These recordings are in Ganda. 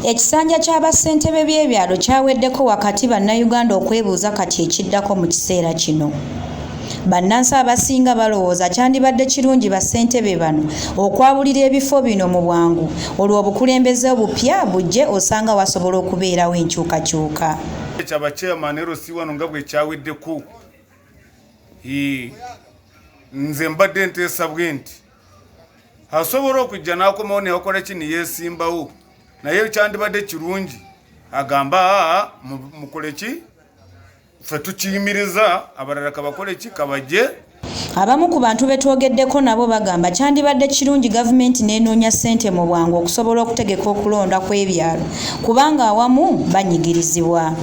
Ekisanja kya bassentebe by'ebyalo kyaweddeko wakati bannayuganda okwebuuza kati ekiddako mu kiseera kino. Bannansi abasinga balowooza kyandibadde kirungi bassentebe bano okwabulira ebifo bino mu bwangu olwo obukulembeze obupya bujje osanga wasobola okubeerawo enkyukakyuka. Ekya ba chairman LC wano nga bwe kyaweddeko, nze mbadde nteesa bwe nti asobola okujja n'akomawo newakola ki neyeesimbawo, naye kyandibadde kirungi agamba aa mukole ki, ffe tukiyimiriza, abalala kabakole ki, kabajje. Abamu ku bantu be twogeddeko nabo bagamba kyandibadde kirungi gavumenti n'enoonya ssente mu bwangu okusobola okutegeka okulonda kw'ebyalo kubanga awamu banyigirizibwa.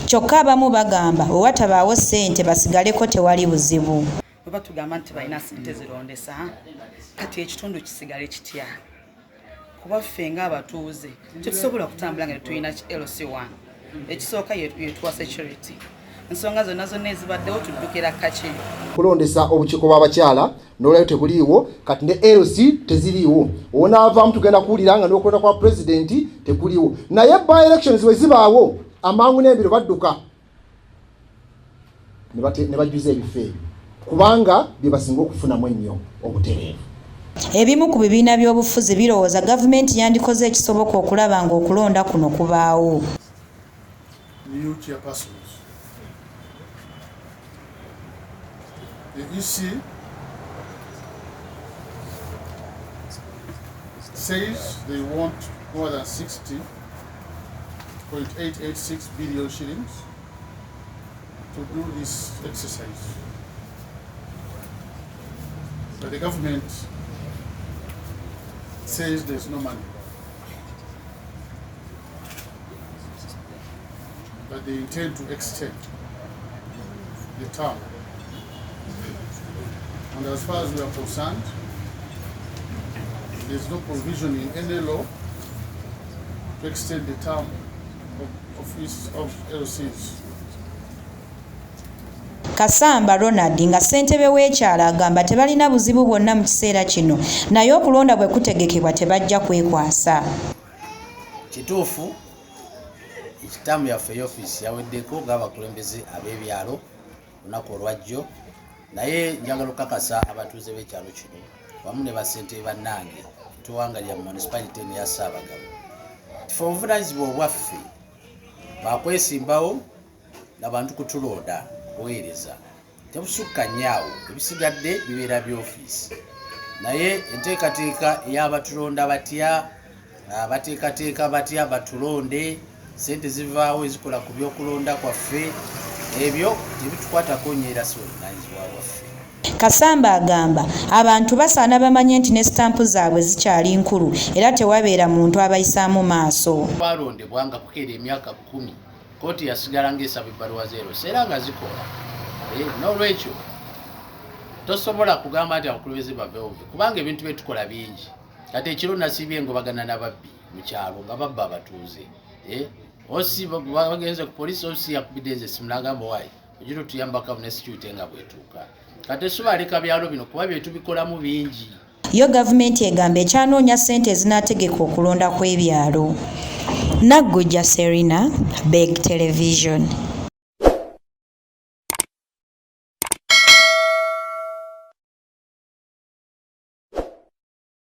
Kyokka abamu bagamba bwe watabaawo ssente basigaleko tewali buzibu. Bwe batugamba nti balina ssente zirondesa, kati ekitundu kisigale kitya? Kuba ffe ng'abatuuze tetusobola kutambula nga tetulina LC1. Ekisooka yetuwa security, ensonga zonna zonna ezibaddewo tuddukira kaki. Kulondesa obukiiko bw'abakyala n'olwayo tebuliiwo kati, ne LC teziriiwo. Onaavaamu tugenda kuwulira nga n'okulonda kwa pulezidenti tekuliiwo, naye by elections bwe zibaawo amangu n'embiro badduka ne bajjuza ebifo ebyo kubanga bye basinga okufunamu ennyo obutereevu. Ebimu ku bibiina by'obufuzi birowooza gavumenti yandikoze ekisoboka okulaba ng'okulonda kuno kubaawo. New chairpersons. The EC says they want more than 60.886 billion shillings to do this exercise. But the government says there's no money. But they intend to extend the term. And as far as we are concerned, there's no provision in any law to extend the term of office of LCs. Kasamba Ronald nga ssentebe w'ekyalo agamba tebalina buzibu bwonna mu kiseera kino, naye okulonda bwe kutegekebwa tebajja kwekwasa. Kituufu, ekitaamu yaffe ey'ofiisi yaweddeko ng'abakulembeze ab'ebyalo olunaku olwajjo, naye njagala okukakasa abatuuze b'ekyalo kino wamu ne bassentebe bannange tuwangalira mu municipality eno ya Ssaabagabo, tife obuvunanyizibwa obwaffe bakwesimbawo nabantu kutulonda kuweereza tebusukka nnyo ebisigadde bibeera by'ofiisi. Naye enteekateeka ey'abatulonda batya, bateekateeka batya batulonde, sente zivaawo ezikola ku byokulonda kwaffe, ebyo tebitukwatako nnyo era si obuvunanyizibwa bwaffe. Kasamba agamba abantu basaana bamanye nti ne sitampu zaabwe zikyali nkulu era tewabeera muntu abayisaamu maaso. Twalondebwa nga kukeera emyaka 10, kooti yasigala ng'esaba ebbaluwa z'erosa era nga zikola. N'olwekyo tosobola kugamba nti abakulembeze baveewo kubanga ebintu bye tukola bingi. Kati ekiro nasiibye ngobagana n'ababbi mu kyalo nga babba abatuuze. Osi bagenze ku poliisi, osi yakubidde nze essimu n'agamba, "Waayi, ogira otuyambako ne security nga bwetuuka." Kati subaleka byalo bino kuba bye tubikolamu bingi. Yo gavumenti egamba ekyanoonya ssente ezinaategeka okulonda kw'ebyalo. Naggujja Serina, Beg Television.